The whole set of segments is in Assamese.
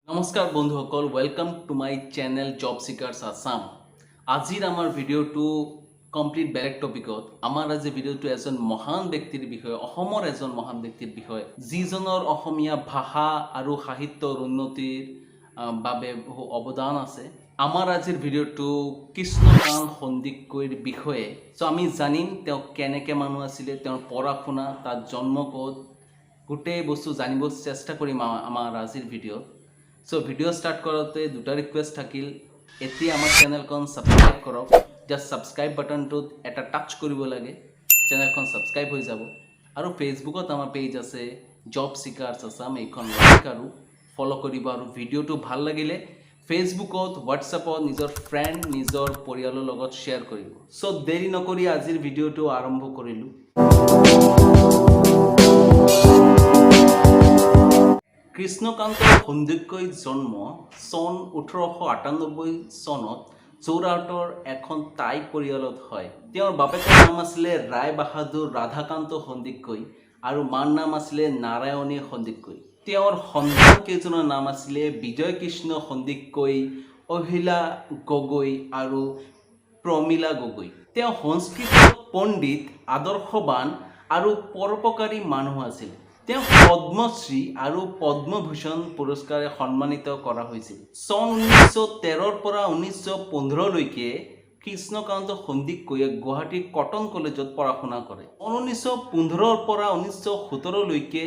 নমস্কাৰ বন্ধুসকল, welcome to my channel Job Seekers Assam. আজিৰ আমাৰ ভিডিঅ'টো কমপ্লিট বেলেগ টপিকত। আমাৰ আজি ভিডিঅ'টো এজন মহান ব্যক্তিৰ বিষয়ে, অসমৰ এজন মহান ব্যক্তিৰ বিষয়ে, যিজনৰ অসমীয়া ভাষা আৰু সাহিত্যৰ উন্নতিৰ বাবে বহু অৱদান আছে। আমাৰ আজিৰ ভিডিঅ'টো কৃষ্ণকান্ত সন্দিকৈৰ বিষয়ে। চ' আমি জানিম তেওঁ কেনেকৈ মানুহ আছিলে, তেওঁৰ পঢ়া শুনা, তাত জন্ম ক'ত, গোটেই বস্তু জানিব চেষ্টা কৰিম আমাৰ আজিৰ ভিডিঅ'ত। চ' ভিডিঅ' ষ্টাৰ্ট কৰোঁতে দুটা ৰিকুৱেষ্ট থাকিল। এতিয়া আমাৰ চেনেলখন ছাবস্ক্ৰাইব কৰক। জাষ্ট ছাবস্ক্ৰাইব বাটনটোত এটা টাচ কৰিব লাগে, চেনেলখন ছাবস্ক্ৰাইব হৈ যাব। আৰু ফেচবুকত আমাৰ পেজ আছে জব চিকাৰ্ছ আছাম, এইখন লাইক আৰু ফ'ল' কৰিব। আৰু ভিডিঅ'টো ভাল লাগিলে ফেচবুকত, হোৱাটছএপত নিজৰ ফ্ৰেণ্ড, নিজৰ পৰিয়ালৰ লগত শ্বেয়াৰ কৰিব। চ' দেৰি নকৰি আজিৰ ভিডিঅ'টো আৰম্ভ কৰিলোঁ। কৃষ্ণকান্ত সন্দিকৈৰ জন্ম চন 1898 চনত যোৰহাটৰ এখন টাই পৰিয়ালত হয়। তেওঁৰ বাপেকৰ নাম আছিলে ৰায় বাহাদুৰ ৰাধাকান্ত সন্দিকৈ আৰু মাৰ নাম আছিলে নাৰায়ণী সন্দিকৈ। তেওঁৰ সন্তান কেইজনৰ নাম আছিলে বিজয় কৃষ্ণ সন্দিকৈ, অহিলা গগৈ আৰু প্ৰমীলা গগৈ। তেওঁ সংস্কৃতত পণ্ডিত, আদৰ্শবান আৰু পৰোপকাৰী মানুহ আছিল। তেওঁ পদ্মশ্ৰী আৰু পদ্মভূষণ পুৰস্কাৰে সন্মানিত কৰা হৈছিল। চন 1913ৰ পৰা 1915লৈকে কৃষ্ণকান্ত সন্দিকৈয়ে গুৱাহাটীৰ কটন কলেজত পঢ়া শুনা কৰে। 1915ৰ পৰা 1917লৈকে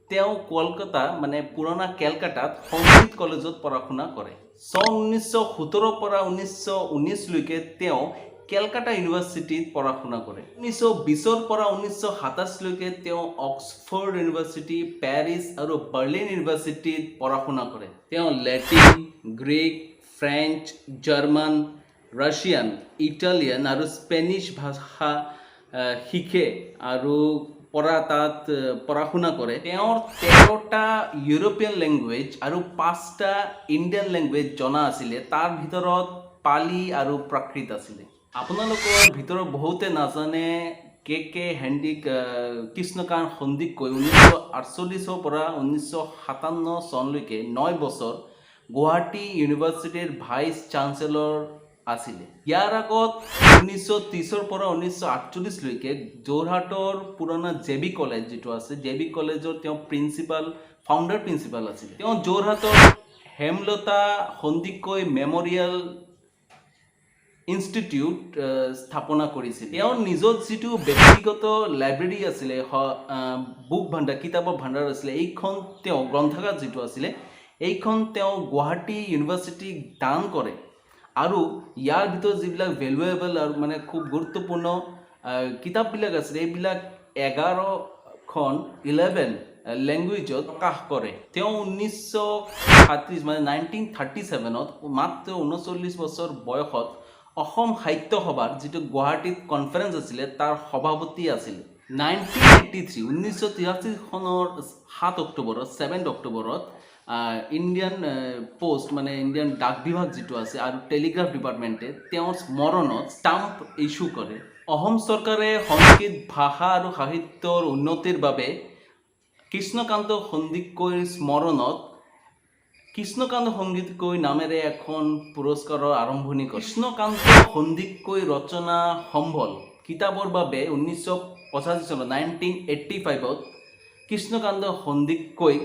তেওঁ কলকাতা, মানে পুৰণা কেলকাতাত সংস্কৃত কলেজত পঢ়া শুনা কৰে। চন 1917ৰ পৰা 1919লৈকে তেওঁ কেলকাতা ইউনিভাৰ্চিটিত পঢ়া শুনা কৰে। 1920ৰ পৰা 1927লৈকে তেওঁ অক্সফৰ্ড ইউনিভাৰ্চিটি, পেৰিছ আৰু বাৰ্লিন ইউনিভাৰ্চিটিত পঢ়া শুনা কৰে। তেওঁ Latin, Greek, French, German, Russian, Italian আৰু স্পেনিছ ভাষা শিকে আৰু পঢ়া তাত পঢ়া শুনা কৰে। তেওঁৰ 13টা ইউৰোপীয়ান লেংগুৱেজ আৰু পাঁচটা ইণ্ডিয়ান লেংগুৱেজ জনা আছিলে। তাৰ ভিতৰত পালি আৰু প্ৰাকৃত আছিলে। আপোনালোকৰ ভিতৰত বহুতে নাজানে, কে কে হেণ্ডিক কৃষ্ণকান্ত সন্দিকৈ 1948ৰ পৰা 1957 চনলৈকে 9 বছৰ গুৱাহাটী ইউনিভাৰ্চিটিৰ ভাইচ চান্সেলৰ আছিলে। ইয়াৰ আগত 1930ৰ পৰা 1948লৈকে যোৰহাটৰ পুৰণা জে বি কলেজ যিটো আছে, জে বি কলেজৰ তেওঁ প্ৰিন্সিপাল, ফাউণ্ডাৰ প্ৰিন্সিপাল আছিলে। তেওঁ যোৰহাটৰ হেমলতা সন্দিকৈ মেমৰিয়েল ইনষ্টিটিউট স্থাপনা কৰিছিল। তেওঁৰ নিজৰ যিটো ব্যক্তিগত লাইব্ৰেৰী আছিলে, বুক ভাণ্ডাৰ, কিতাপৰ ভাণ্ডাৰ আছিলে, এইখন তেওঁ, গ্ৰন্থাগাৰ যিটো আছিলে, এইখন তেওঁ গুৱাহাটী ইউনিভাৰ্চিটিক দান কৰে। আৰু ইয়াৰ ভিতৰত যিবিলাক ভেলুৱেবল আৰু মানে খুব গুৰুত্বপূৰ্ণ কিতাপবিলাক আছিলে, এইবিলাক 11খন, 11 লেংগুৱেজত প্ৰকাশ কৰে। তেওঁ 1937, মানে 1937ত মাত্ৰ 39 বছৰ বয়সত অসম সাহিত্য সভাৰ যিটো গুৱাহাটীত কনফাৰেঞ্চ আছিলে, তাৰ সভাপতি আছিল। 1983, 1983 চনৰ 7 অক্টোবৰত, 7 অক্টোবৰত ইণ্ডিয়ান পোষ্ট, মানে ইণ্ডিয়ান ডাক বিভাগ যিটো আছে আৰু টেলিগ্ৰাফ ডিপাৰ্টমেণ্টে তেওঁৰ স্মৰণত ষ্টাম্প ইছ্যু কৰে। অসম চৰকাৰে সংস্কৃত ভাষা আৰু সাহিত্যৰ উন্নতিৰ বাবে কৃষ্ণকান্ত সন্দিকৈৰ স্মৰণত কৃষ্ণকান্ত সন্দিকৈ নামেৰে এখন পুৰস্কাৰৰ আৰম্ভণি কৰে। কৃষ্ণকান্ত সন্দিকৈ ৰচনা সম্বল কিতাপৰ বাবে 1985 চনত, 1985ত কৃষ্ণকান্ত সন্দিকৈক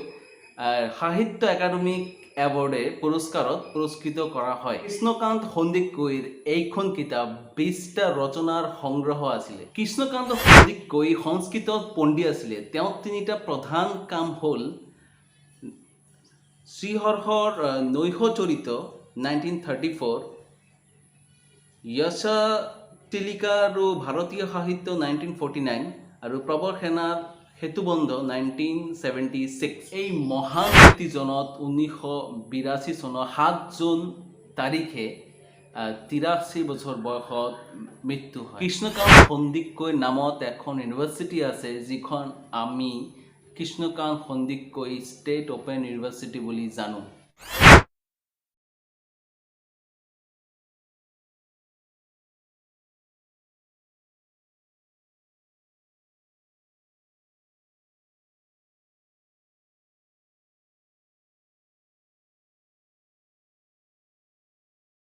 সাহিত্য একাডেমিক এৱাৰ্ডে পুৰস্কাৰত পুৰস্কৃত কৰা হয়। কৃষ্ণকান্ত সন্দিকৈৰ এইখন কিতাপ 20টা ৰচনাৰ সংগ্ৰহ আছিলে। কৃষ্ণকান্ত সন্দিকৈ সংস্কৃতত পণ্ডিত আছিলে। তেওঁৰ তিনিটা প্ৰধান কাম হ'ল শ্ৰীহৰ্ষৰ নৈশচৰিত, 1934, যশতিলিকা আৰু ভাৰতীয় সাহিত্য, 1949 আৰু প্ৰবৰ সেনাৰ সেতুবন্ধ, 1976। এই মহান ব্যক্তিজনত 1982 চনৰ 7 জুন তাৰিখে 83 বছৰ বয়সত মৃত্যু হয়। কৃষ্ণকান্ত সন্দিকৈ নামত এখন ইউনিভাৰ্চিটি আছে, যিখন আমি Krishnakanta Handique state open university বুলি জানো।